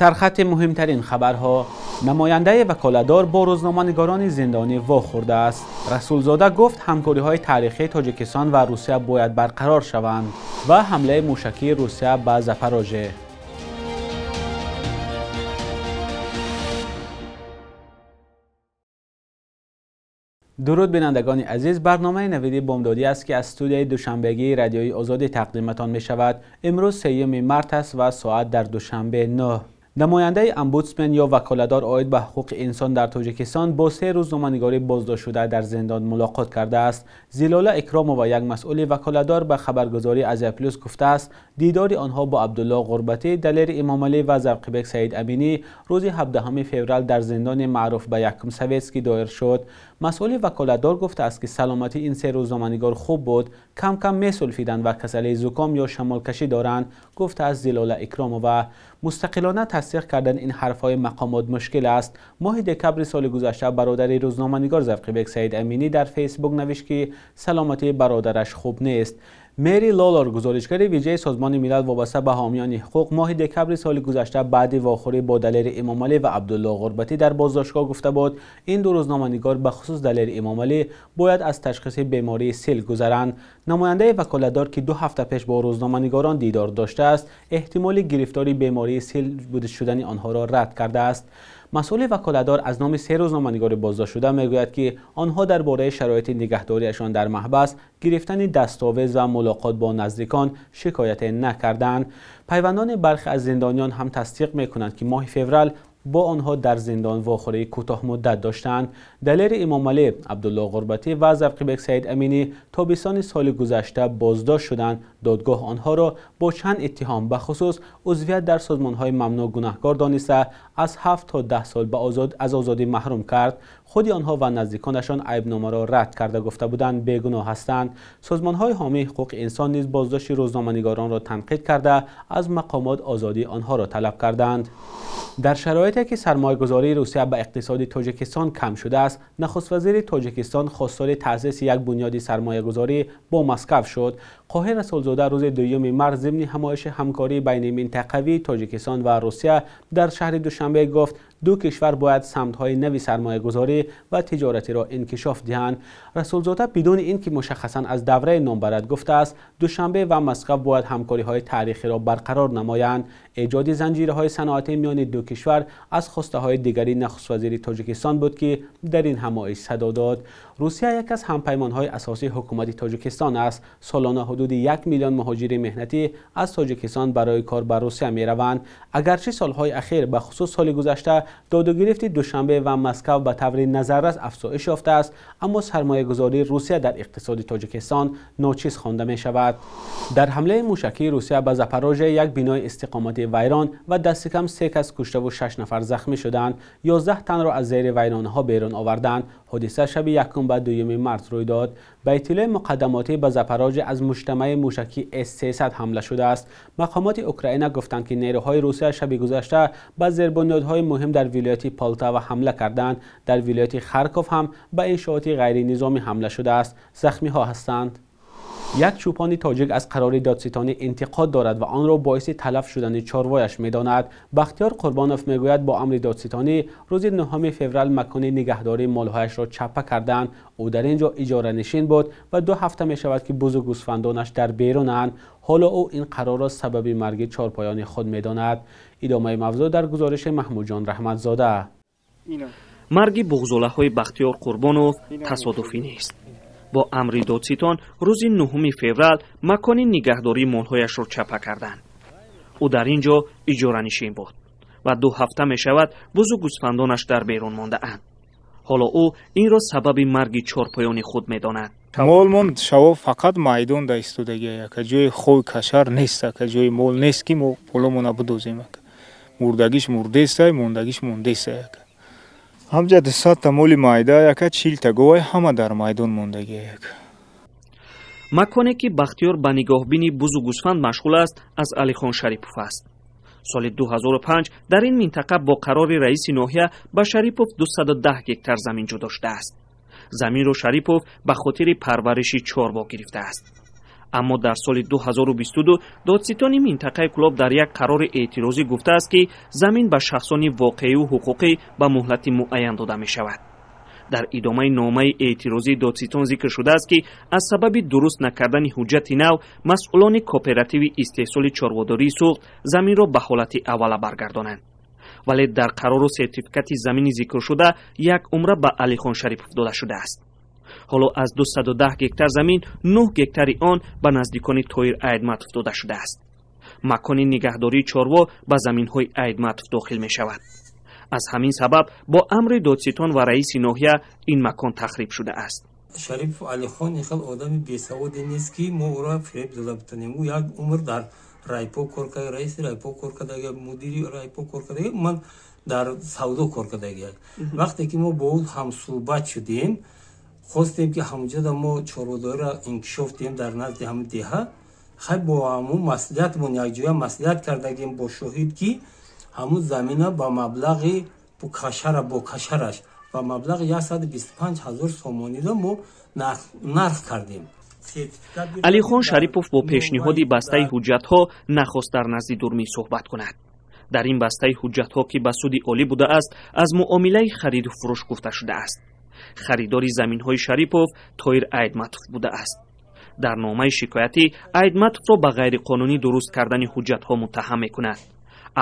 Сархати муҳимтарин хабарҳо. Намояндаи ваколатдор бо рӯзноманигорони зиндонӣ вохӯрдааст. Расулзода гуфт ҳамкориҳои таърихии Тоҷикистон ва Русия бояд барқарор шаванд ва ҳамлаи мушакии Русия ба Запорожье. Дуруд бинандагони азиз, барномаи навиди бомдодӣ аст, ки аз студияи душанбегии Радиои Озодӣ тақдиматон мешавад. Имрӯз 3 март аст ва соат дар Душанбе 9. Намояндаи омбудсмен ё ваколатдор оид ба ҳуқуқи инсон дар Тоҷикистон бо 3 рӯзноманигори боздоштшуда дар зиндон мулоқот кардааст. Зилола Икромова, як масъули ваколатдор, ба хабаргузории Азия Плюс гуфтааст, дидори онҳо бо Абдулло Ғурбатӣ, Далери Имомалӣ ва Завқибек Саид Аминӣ рӯзи 17 феврал дар зиндони маъруф ба Якум Советский доир шуд. Масъули ваколатдор гуфтааст, ки саломатии ин 3 рӯзноманигор хуб буд, кам-кам месулфиданд ва касалии зуком ё шамолкашӣ доранд, гуфтааст Зилола Икромова. Мустақилона тасдиқ кардани ин ҳарфҳои мақомот мушкил аст. Моҳи декабри соли гузашта бародари рӯзноманигор Завқибек Саид Аминӣ дар Фейсбук навишт, ки саломатии бародараш хуб нест. Мери Лолор, гузоришгари вижаи Созмони Милал вобаста ба ҳомиёни ҳуқуқ, моҳи декабри соли гузашта баъди вохӯрӣ бо Далери Имомалӣ ва Абдулло Ғурбатӣ дар боздоштгоҳ гуфта буд, ин ду рӯзноманигор, ба хусус Далери Имомалӣ, бояд аз ташхиси бемории сил гузаранд. Намояндаи ваколатдор, ки 2 ҳафта пеш бо рӯзноманигорон дидор доштааст, эҳтимоли гирифтори бемории сил шудани онҳоро рад кардааст. Масъули ваколатдор аз номи 3 рӯзноманигори боздоштшуда мегӯяд, ки онҳо дар бораи шароити нигаҳдориашон дар маҳбас, гирифтани дастовез ва мулоқот бо наздикон шикояте накарданд. Пайвандони бархе аз зиндониён ҳам тасдиқ мекунанд, ки моҳи феврал бо онҳо дар зиндон вохӯрии кӯтоҳмуддат доштанд. Далери Имомалӣ, Абдулло Ғурбатӣ ва Завқибек Саид Аминӣ тобистони соли гузашта боздошт шуданд. Додгоҳ онҳоро бо чанд иттиҳом, ба хусус узвият дар созмонҳои мамнӯъ, гунаҳкор дониста, аз 7 то 10 сол аз озодӣ маҳрум кард. Худи онҳо ва наздиконашон айбномаро рад карда гуфта буданд бегуноҳ ҳастанд. Созмонҳои ҳомии ҳуқуқи инсон низ боздошти рӯзноманигоронро танқид карда, аз мақомот озодии онҳоро талаб карданд. Дар шароите ки сармоягузории Русия ба иқтисоди Тоҷикистон кам шудааст, нахуствазири Тоҷикистон хостори таъсиси як бунёди сармоягузорӣ бо Москав шуд. Қоҳир Расулзода рӯзи 2 март зимни ҳамоиши ҳамкории байниминтақавии Тоҷикистон ва Русия дар шаҳри Душанбе гуфт, ду кишвар бояд самтҳои нави сармоягузорӣ ва тиҷоратиро инкишоф диҳанд. Расулзода бидуни ин ки мушаххасан аз давраи ном барад гуфтааст, Душанбе ва Москав бояд ҳамкориҳои таърихиро барқарор намоянд. Эҷоди занҷираҳои саноатӣ миёни ду кишвар аз хостаҳои дигари нахуствазири Тоҷикистон буд, ки дар ин ҳамоиш садо дод. Русия яке аз ҳампаймонҳои асосии ҳукумати Тоҷикистон аст. Солона ҳудуди 1 миллион муҳоҷири меҳнатӣ аз Тоҷикистон барои кор ба Русия мераванд. Агарчи солҳои ахир, ба хусус соли гузашта, додугирифти Душанбе ва Москав ба таври назаррас афзоиш ёфтааст, аммо сармоягузории Русия дар иқтисоди Тоҷикистон ночиз хонда мешавад. Дар ҳамлаи мушакии Русия ба Запорожье як бинои истиқоматӣ вайрон ва дасти кам 3 кас куштаву 6 нафар захмӣ шуданд. 11 танро аз зери вайронҳо берун оварданд. Ҳодиса шаби 1 ба 2 март рӯй дод. Ба иттилои муқаддамотӣ ба Запорожье аз муҷтамаи мушакии С-300 ҳамла шудааст. Мақомоти Украина гуфтанд, ки нерӯҳои Русия шаби гузашта ба зербунёдҳои муҳим дар вилояти Полтава ҳамла карданд. Дар вилояти Харков ҳам ба иншооти ғайринизомӣ ҳамла шудааст. Захмиҳо ҳастанд. Як чӯпони тоҷик аз қарори додситонӣ интиқод дорад ва онро боиси талаф шудани чорвояш медонад. Бахтиёр Қурбонов мегӯяд, бо амри додситонӣ рӯзи 9 феврал макони нигаҳдории молҳояшро чаппа карданд. Ӯ дар ин ҷо иҷоранишин буд ва 2 ҳафта мешавад, ки бузу гӯсфандонаш дар берунанд. Ҳоло ӯ ин қарорро сабаби марги чорпоёни худ медонад. Идомаи мавзӯъ дар гузориши Маҳмудҷон Раҳматзода. Марги буғзолаҳои Бахтиёр Қурбонов тасодуфӣ нест. Бо амри додситон рӯзи 9 феврал макони нигаҳдории молҳояшро чапа карданд. Ӯ дар ин ҷо иҷоранишин буд ва 2 ҳафта мешавад бузу гӯсфандонаш дар берун мондаанд. Ҳоло ӯ инро сабаби марги чорпоёни худ медонад. Молмон шаво фақат майдон да истодагия, яка ҷои хой кашар нест, яка ҷои мол нест, ки мо поломона бидозем. Яка мурдагиш мурдестай, мондагиш мондестай. Яка ҳамҷа 200 та моли майда, яка 40 та говай ҳама дар майдон мондагия. Яка маконе ки Бахтиёр ба нигоҳбини бузу гӯсфанд машғул аст, аз Алихон Шарипов аст. Соли 2005 дар ин минтақа бо қарори раиси ноҳия ба Шарипов 210 гектар замин ҷудо шудааст. Заминро Шарипов ба хотири парвариши чорво гирифтааст. Аммо дар соли 2022 додситони минтақаи Кӯлоб дар як қарори эътирозӣ гуфтааст, ки замин ба шахсони воқеию ҳуқуқӣ ба муҳлати муайян дода мешавад. Дар идомаи номаи эътирозии додситон зикр шудааст, ки аз сабаби дуруст накардани ҳуҷҷати нав масъулони кооперативи истеҳсоли чорводории Суғд заминро ба ҳолати аввала баргардонанд. Вале дар қарору сертификати замини зикршуда як умра ба Алихон Шарипов дода шудааст. Ҳоло аз 210 гектар замин 9 гектари он ба наздикони Тоир Айдматов дода шудааст. Макони нигаҳдории чорво ба заминҳои Айдматов дохил мешавад. Аз ҳамин сабаб бо амри додситон ва раиси ноҳия ин макон тахриб шудааст. Шарипов Алихон хел одами бесаводе нест, ки мо ӯро фиреб дода битонем. Ӯ як умр дар райпо кор карда, раиси райпо кор кардага, мудири райпо кор кардага, ман дар савдо кор кардага. Вақте ки мо бо ӯ ҳамсӯҳбат шудем, хостем, ки ҳамуҷода мо чорводориро инкишоф диҳем дар назди ҳамин деҳа. Хай, бо ҳамун маслиҳатмон якҷоя маслиҳат кардагем бо шоҳид, ки ҳамун замина ба маблағи кашара бо кашараш ба маблағи 125 ҳазор сомониро мо нарх кардем. Алихон Шарипов бо пешниҳоди бастаи ҳуҷҷатҳо нахост дар назди дурмӣ суҳбат кунад. Дар ин бастаи ҳуҷҷатҳо, ки ба суди олӣ будааст, аз муомилаи хариду фурӯш гуфта шудааст. Харидори заминҳои Шарипов Тоир Айдматов будааст. Дар номаи шикоятӣ Айдматовро ба ғайриқонунӣ дуруст кардани ҳуҷҷатҳо муттаҳам мекунад.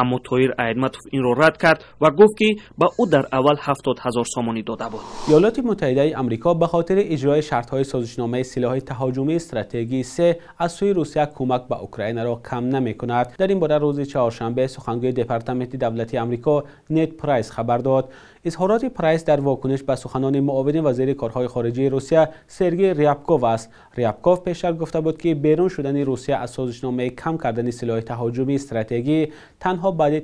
Аммо Тоир Айдматов инро рад кард ва гуфт, ки ба ӯ дар аввал 70 ҳазор сомонӣ дода буд. Иёлоти Муттаҳидаи Амрико ба хотири иҷрои шартҳои созишномаи силоҳи таҳоҷумии стратегии се аз сӯи Русия кӯмак ба Украинаро кам намекунад. Дар ин бора рӯзи чаҳоршанбе сухангӯи Департаменти давлатии Амрико Нед Прайс хабар дод. Изҳороти Прайс дар вокуниш ба суханони муовини вазири корҳои хориҷии Русия Сергей Рябков аст. Рябков пештар гуфта буд, ки берун шудани Русия аз созишномаи кам кардани силоҳи таҳоҷумии стратегӣ танҳо баъди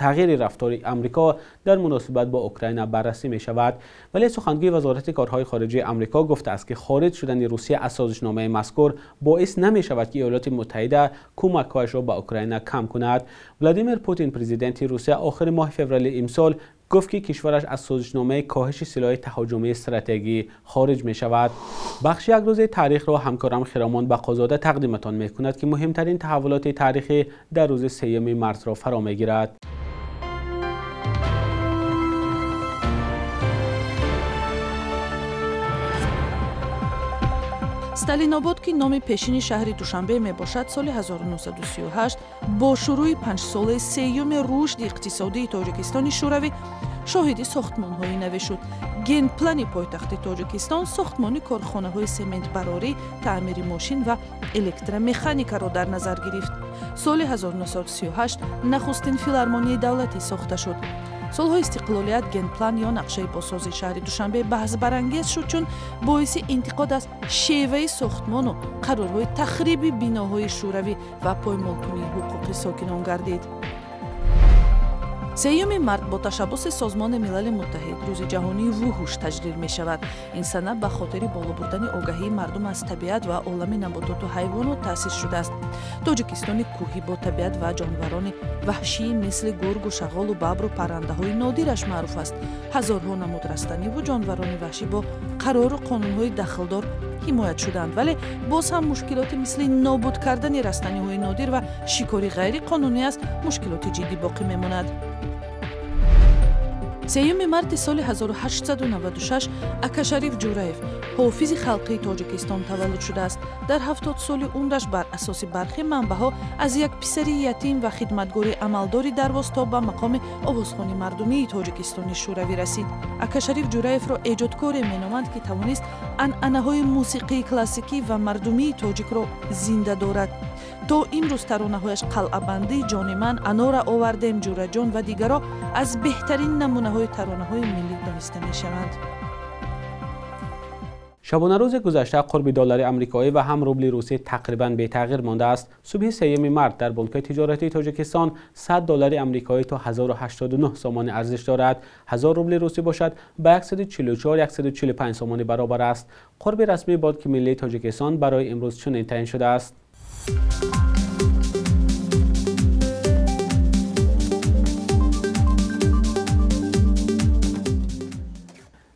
тағйири рафтори Амрико дар муносибат бо Украина баррасӣ мешавад. Вале сухангӯи Вазорати корҳои хориҷии Амрико гуфтааст, ки хориҷ шудани Русия аз созишномаи мазкур боис намешавад, ки Иёлоти Муттаҳида кӯмакҳояшро ба Украина кам кунад. Владимир Путин, президенти Русия, охири моҳи феврали имсол гуфт, ки кишвараш аз созишномаи коҳиши силоҳи таҳоҷумии стратегӣ хориҷ мешавад. Бахши як рӯзи таърихро ҳамкорам Хиромон Бақозода тақдиматон мекунад, ки муҳимтарин таҳаввулоти таърихӣ дар рӯзи 3 мартро фаро мегирад. Сталинобод, ки номи пешини шаҳри Душанбе мебошад, соли 1938 бо шурӯи панҷсолаи сеюми рушди иқтисодии Тоҷикистони Шӯравӣ шоҳиди сохтмонҳои наве шуд. Генплани пойтахти Тоҷикистон сохтмони корхонаҳои сементбарорӣ, таъмири мошин ва электромеханикаро дар назар гирифт. Соли 1938 нахустин филармонияи давлатӣ сохта шуд. Солҳои истиқлолият генплан ё нақшаи бозсозии шаҳри Душанбе баҳсбарангез шуд, чун боиси интиқод аз шеваи сохтмону қарорҳои тахриби биноҳои шӯравӣ ва поймолкунии ҳуқуқи сокинон гардид. 3 март бо ташаббуси Созмони Милали Муттаҳид Рӯзи ҷаҳонии вуҳуш таҷлил мешавад. Ин сана ба хотири боло бурдани огаҳии мардум аз табиат ва олами набототу ҳайвонот таъсис шудааст. Тоҷикистони кӯҳӣ бо табиат ва ҷонварони ваҳшии мисли гургу, шағолу, бабру паррандаҳои нодираш маъруф аст. Ҳазорҳо намуд растаниву ҷонварони ваҳшӣ бо қарору қонунҳои дахлдор ҳимоят шуданд, вале боз ҳам мушкилоти мисли нобуд кардани растаниҳои нодир ва шикори ғайриқонунӣ аз мушкилоти ҷиддӣ боқӣ мемонад. 3 марти соли 1896 Акашариф Ҷураев, ҳофизи халқии Тоҷикистон, таваллуд шудааст. Дар 70 соли умраш бар асоси бархи манбаъҳо аз як писари ятим ва хидматгори амалдори дарвоз то ба мақоми овозхони мардумии Тоҷикистони Шӯравӣ расид. Акашариф Ҷураевро эҷодкоре меноманд, ки тавонист анъанаҳои мусиқии классикӣ ва мардумии тоҷикро зинда дорад. То имрӯз таронаҳояш «Қалъабандӣ», «Ҷони ман», «Анора овардем», «Ҷураҷон» ва дигаро аз беҳтарин намунаҳои таронаҳои миллӣ дониста мешаванд. Шабонарӯзи гузашта қурби доллари амрикоӣ ва ҳам рубли русӣ тақрибан бетағйир мондааст. Субҳи 3 март дар бонкҳои тиҷоратии Тоҷикистон 100 доллари амрикоӣ то 1089 сомонӣ арзиш дорад. 1000 рубли русӣ бошад ба 144-145 сомонӣ баробар аст. Қурби расмии Бонки миллии Тоҷикистон барои имрӯз чунин таъин шудааст.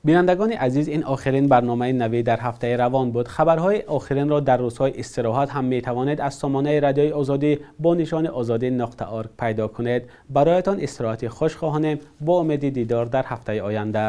Бинандагони азиз, ин охирин барномаи навӣ дар ҳафтаи равон буд. Хабарҳои охиринро дар рӯзҳои истироҳат ҳам метавонед аз сомонаи Радиои Озодӣ бо нишони озодӣ.org пайдо кунед. Бароятон истироҳати хуш хоҳонем, бо умеди дидор дар ҳафтаи оянда.